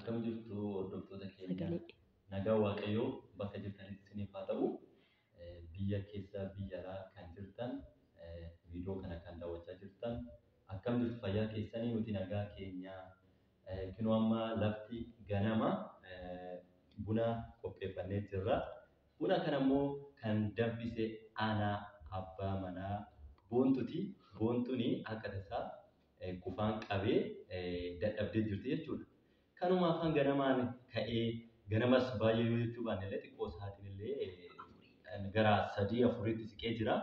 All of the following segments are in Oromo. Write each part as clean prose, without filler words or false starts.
Akkam jirtu hordoftoota keenya? Sagalee. Nagaan Waaqayyoo bakka jirtanitti isiniif haa ta'u. Biyya keessa biyya alaa kan jirtan, viidiyoo kana kan daawwachaa jirtan, akkam jirtu? Fayyaa keessanii? Nuti nagaa keenya. Kunoo amma lafti ganama, buna qopheeffannee jirra. Buna kana immoo kan danfise ana, abbaa manaa Boontuuti. Boontuun akka tasaa qufaan qabee dadhabdee jirti jechuudha. Kanumaafan ganamaan ka'ee, ganamas baay'ee yoo jechuu baanne illee xiqqoo sa'aatiin illee gara 3 4tti siqee jira.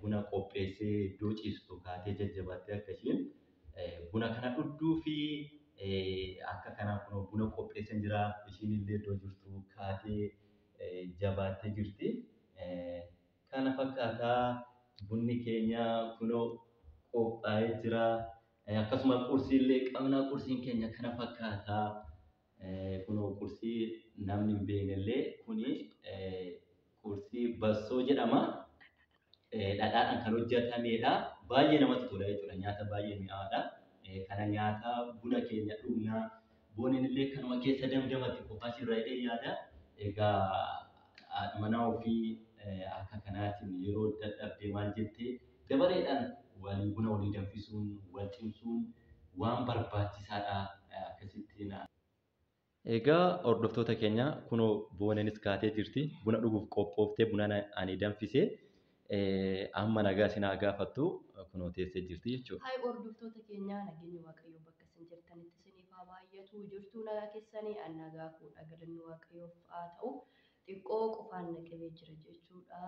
Buna qopheessee iddoo ciistu kaatee jajjabaattee akka isheen buna kana dhugduu fi akka kanaa kunoo buna qopheessee jira. Ishiin illee iddoo jirtu kaatee jabaattee jirti. Kana fakkaataa bunni keenya kunoo qophaa'ee jira. Akkasuma qursii illee qabna. Qursiin keenya kana fakkaataa. Kunoo qursii namni hin beekne illee kuni qursii bassoo jedhama. Dhadhaadhaan kan hojjetamedha. Baay'ee namatti tola jechuudha. Nyaata baay'ee mi'aadha. Kana nyaataa buna keenya dhugnaa. Booneen illee kanuma keessa damdamatti qofaa sirra hidhee yaada. Egaa haadha manaa ofii akka kanaatiin yeroo dadhabde maal jettee dabareedhaan walii buna walii danfisuun wal cimsuun waan barbaachisaadha akkasittiin. Egaa hordoftoota keenya, kunoo Booneenis kaatee jirti. Buna dhuguuf qophooftee buna ani danfise amma nagaa isin haa gaafattu, kunoo teessee jirti jechuudha. Hayi hordoftoota keenyaa, nageenyi Waaqayyoo bakka isin jirtanitti isiniif haa baay'atu. Jirtuu, nagaa keessanii? An nagaa fuudha, galanni Waaqayyoof haa ta'u. Xiqqoo qofaan na qabee jira jechuudha.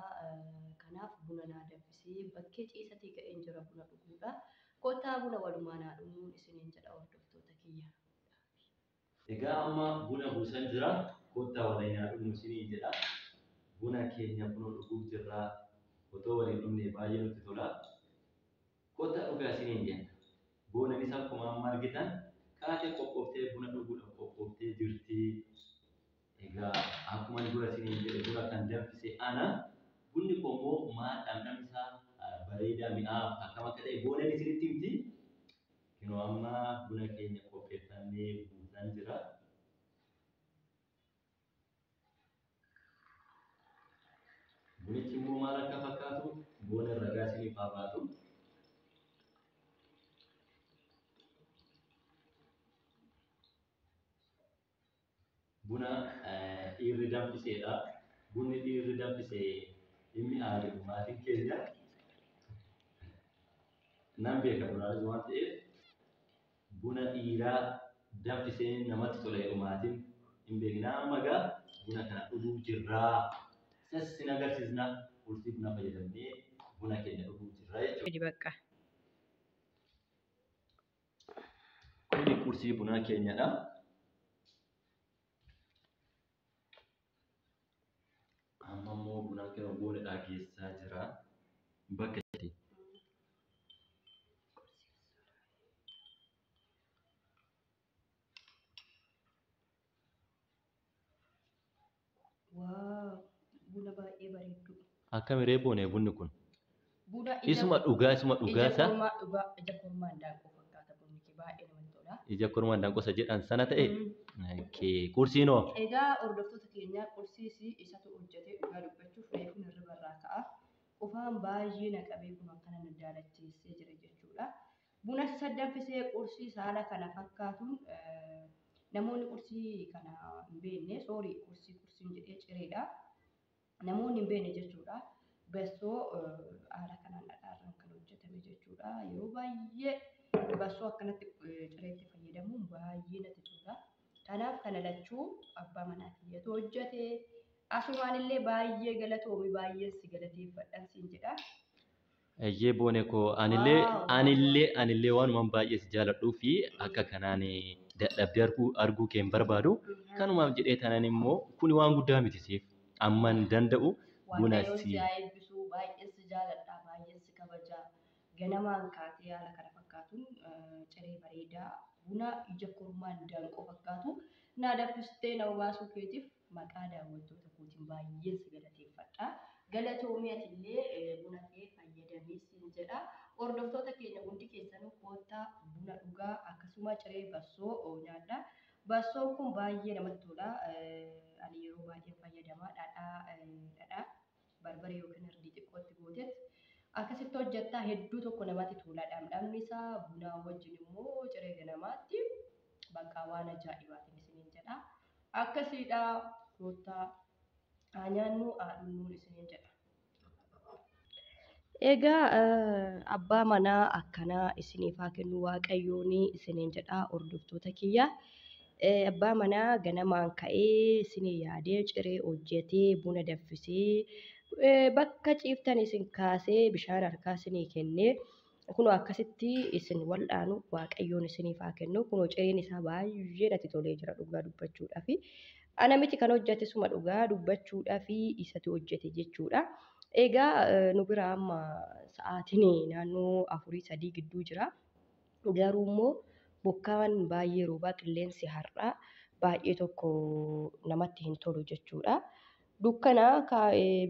Kanaaf buna naa danfisee bakkee ciisatii ka'een jira buna dhuguudha. Kottaa buna walumaan haa dhugnuun isiniin jedha, hordoftoota kiyya. Egaa amma buna buusan jira. Kottaa waliin haa dhugnu isiniin jedha. Buna keenya kunoo dhuguuf jirra. Otoo waliin dhugne baay'ee nutti tola. Kottaa dhugaa isiniin jenna. Booneenis akkuma amma argitan kaatee qophooftee buna dhuguudhaaf qophooftee jirti. Egaa akkuma dura isiniin jedhe, buna kan danfise ana. Bunni koo immoo maal dhamdhamni isaa bareedaa mi'aa akkam akka ta'e Booneen isinitti himti. Kunoo amma buna keenya qopheeffannee buusan jira. Bunichi immoo maal akka fakkaatu Booneen ragaa isiniif haa baatu. Buna dhiirri danfiseedha. Bunni dhiirri danfise hin mi'aa jedhu maatiin keenya. Nan beeka duraanis waan ta'eef, buna dhiiraa danfisee namatti tola jedhu maatiin, hin beekna. Amma egaa buna kana dhuguu jirraa. Isas sin agarsiisna. Qursii buna fayyadamnee buna keenya dhuguu jirra jechuudha. Bakka. Kuni qursii bunaa keenyadha. Amma immoo buna keenya Boonedhaa geessaa jira. Bakka itti. Waaw, buna baay'ee bareeddu. Akkam ree Boonee bunni kun? Buna Isuma dhugaa, isuma dhugaa ija isaa kormaa dhugaa, ija kormaa indaanqoo fakkaata bunni kee, baay'ee namatti tola. Ija kormaa indaanqoo isa jedhan sana ta'e. Okay. Qursiin hoo? Egaa hordoftoota keenyaa, qursiis isatu hojjete. Dhugaa dubbachuuf reefuun hirriba irraa ka'a. Qufaan baay'ee na qabee kun akkana na daalacheessee jira jechuudha. Buna isa danfisee qursii haala kana fakkaatuun, namoonni qursii kana hin beekne, soorii, qursii qursiin jedhee cireedha. Namoonni hin beekne jechuudha. Bassoo haala kanaan dhadhaarraan kan hojjetame jechuudha. Yeroo baay'ee bassoo akkanatti cireetti fayyadamuun baay'ee natti tola. Kanaaf kana lachuu abbaa manaa kiyyatu hojjete. Asumaan illee baay'ee galatoomi, baay'een si galateeffadhan siin jedha. Eeyyee Boone koo, anillee Waaw. anillee waanuman baay'ee si jaaladhuu fi akka kanaan dadhabdee arguu kee hin barbaadu. Kanumaaf jedhee tanan immoo kuni waan guddaa miti siif. Amman danda'u buna Waaqayyoon si si haa eebbisu, baay'een si jaaladha, baay'een si kabaja. Ganamaan kaatee haala kana fakkaatuun ciree bareedaa buna ija kormaan daanqoo fakkaatu naa danfistee na obaasuu keetiif maqaa daawwattoota kootiin baay'een si galateeffadha. Galatoomii, atillee buna kee fayyadamii siin jedha. Hordoftoota keenya, hundi keessanuu koottaa buna dhugaa, akkasuma ciree bassoo nyaadha. Bassoon kun baay'ee namatti tola. Ani yeroo baay'ee fayyadama. Dhadhaa barbaree yookiin hirdii xiqqootti gooteet akkasitti hojjettaa hedduu tokko namatti tola. Dhamdhamni isaa bunaa wajjin immoo ciree ganamaatti bakka waan ajaa'ibaatiin isiniin jedha. Akkasiidha koottaa haa nyaannu haa dhugnuun isiniin jedha. Egaa abbaa manaa akkanaa isiniif haa kennu Waaqayyoon isiniin jedha hordoftoota kiyya. Abbaa manaa ganamaan ka'ee isinii yaadee ciree hojjetee buna danfisee bakka ciiftan isin kaasee bishaan harkaa isinii kennee kunoo akkasitti isin wal'aanu Waaqayyoon isiniif haa kennu. Kunoo cireen isaa baay'ee natti tolee jira dhugaa dubbachuudhaafi. Ana miti kan hojjete suma dhugaa dubbachuudhaafi isatu hojjete jechuudha. Egaa nu bira amma sa'aatiin naannoo 4 3 gidduu jira. Garuu immoo bokkaan baay'ee roobaa qilleensi har'aa baay'ee tokko namatti hin tolu jechuudha. Dukkana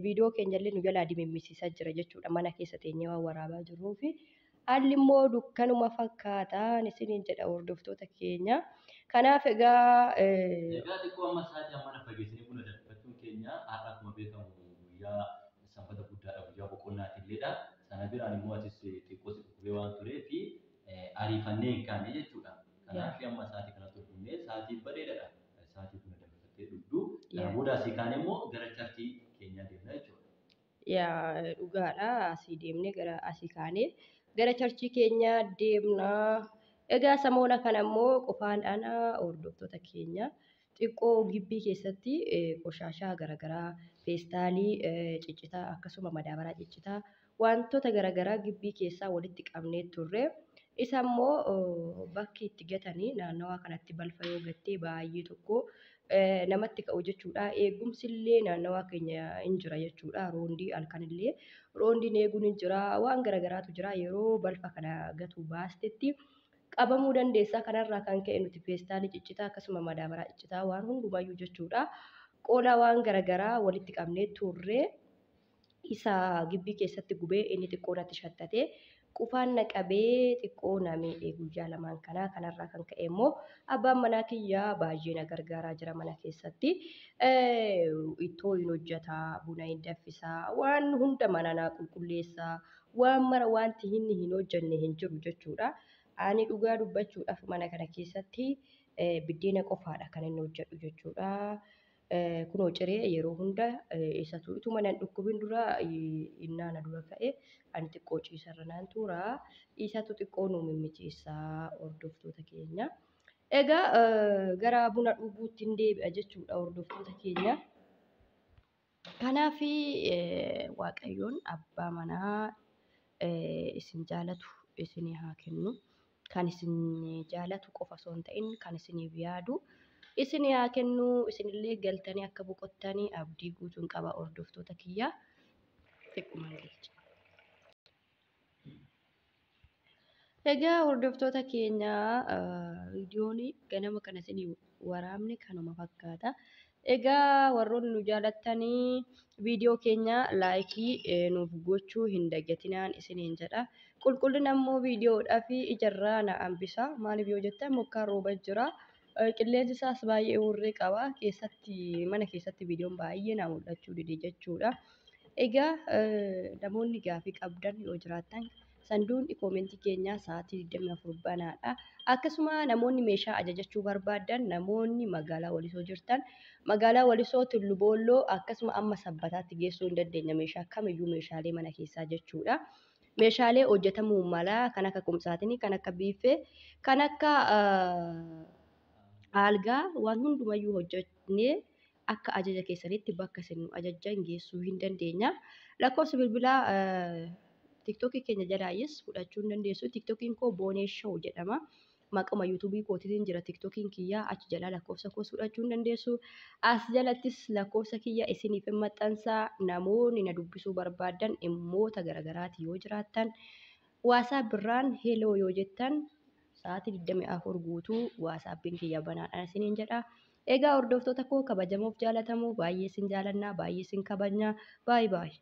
viidiyoo keenyallee nu jalaa dimimmisiisaa jira jechuudha. Mana keessa teenyee waan waraabaa jirruufi haalli immoo dukkanuma fakkaataan isiniin jedha hordoftoota keenya. Kanaaf egaa Egaa xiqqoo amma sa'aatii amma na fageessinee buna danfifachuun keenya har'a akkuma beekamu guyyaa sanbata guddaadha guyyaa boqonnaati illeedha. Sana biraan immoo atis xiqqoo si dhukkubee waan tureef ariifannee hin kaane jechuudha. Kanaaf amma sa'aatii kanatti dhufnee sa'aatii bareedaadha. Sa'aatii buna danfifattee dhugdu. Kana booda asii kaane immoo gara chartii keenyaa deemna jechuudha. Yaa dhugaadha asii deemnee gara asii kaanee gara charchii keenyaa deemna. Egaa samoona kana immoo qofaan ana hordoftoota keenya xiqqoo gibbii keessatti qoshaashaa garaagaraa feestaalii ciccitaa akkasuma madaabaraa ciccitaa wantoota garaagaraa gibbii keessaa walitti qabnee turre. Isa immoo bakki itti gatanii naannawaa kanatti balfa yoo gattee baay'ee tokko namatti ka'u jechuudha. Eegumsi illee naannawaa keenya hin jira jechuudha. Roondii halkanillee roondiin eeguun hin jira. Waan garaagaraatu jira. Yeroo balfa kana gatuu baastetti qabamuu dandeessa. Kanarraa kan ka'e nuti feestaalii ciccitaa akkasuma madaabaraa ciccitaa waan hundumayyuu jechuudha. Qola waan garaagaraa walitti qabnee turre isa gibbii keessatti gubee inni xiqqoo natti shattatee qufaan na qabee xiqqoo na miidhee guyyaa lamaan kanaa kanarraa kan ka'e immoo abbaan manaa kiyyaa baay'ee na gargaaraa jira mana keessatti. Ittoo hin hojjetaa, buna hin danfisaa, waan hunda mana naa qulqulleessaa, waan mara wanti inni hin hojjenne hin jiru jechuudha. Ani dhugaa dubbachuudhaaf mana kana keessatti biddeena qofaadha kan inni hojjedhu jechuudha. Kunoo ciree yeroo hunda isatu utuma nan dhukkubin dura innaa na dura ka'e ani xiqqoo ciisarra naan tura. Isatu xiqqoo nu mimmiceessaa hordoftoota keenya. Egaa gara buna dhuguutti hin deebi'a jechuudha hordoftoota keenya. Kanaaf Waaqayyoon abbaa manaa isin jaalatu isinii haa kennu. Kan isin jaalatu qofa osoo hin ta'in kan isiniif yaadu isinii haa kennu. Isinillee galtanii akka boqottanii abdii guutuun qaba hordoftoota kiyya. Xiqquma galcha. Egaa hordoftoota keenya viidiyoon ganama kana isinii waraabne kanuma fakkaata. Egaa warroonni nu jaalattanii viidiyoo keenya laayikii nuuf gochuu hin dagatinaan isiniin jedha. Qulqullina immoo viidiyoodhaa fi ijarraa na hambisa. Maaliif yoo jettan bokkaan rooba jira. Qilleensi isaas baay'ee hurrii qaba. Keessatti mana keessatti viidiyoon baay'ee na mul'achuu dide jechuudha. Egaa namoonni gaafii qabdan yoo jiraattan sanduuqni koomentii keenyaa sa'aatii 24 banaadha. Akkasuma namoonni meeshaa ajajachuu barbaadan namoonni magaalaa Walisoo jirtan magaalaa Walisoo Tullu Boolloo akkasuma amma Sabbataatti geessuu hin dandeenya meeshaa kamiyyuu meeshaalee mana keessaa jechuudha. Meeshaalee hojjetamuu mala kan akka qumsaatinii, kan akka biiffee, kan akka algaa waan hundumayyuu hojjennee akka ajaja keessanitti bakka isin nu ajajjan geessuu hin dandeenya. Lakkoofsa bilbilaa tiktookii keenya jalaayis fudhachuu hin dandeessu. Tiktookiin koo Boonee Show jedhama. Maquma yuutuubii kootiin jira tiktookiin kiyyaa achi jalaa lakkoofsa koos fudhachuu hin dandeessu. As jalattis lakkoofsa kiyya isiniif hin maxxansaa. Namoonni na dubbisuu barbaadan dhimmoota garagaraati yoo jiraattan waasaap birraan heloo yoo jettan sa'aatii 24 guutuu waasaappiin kiyya banaadha isiniin jedha. Egaa hordoftoota koo kabajamoof jaalatamoo baay'ee isin jaalannaa baay'ee isin kabajnaa baay'ee baay'ee.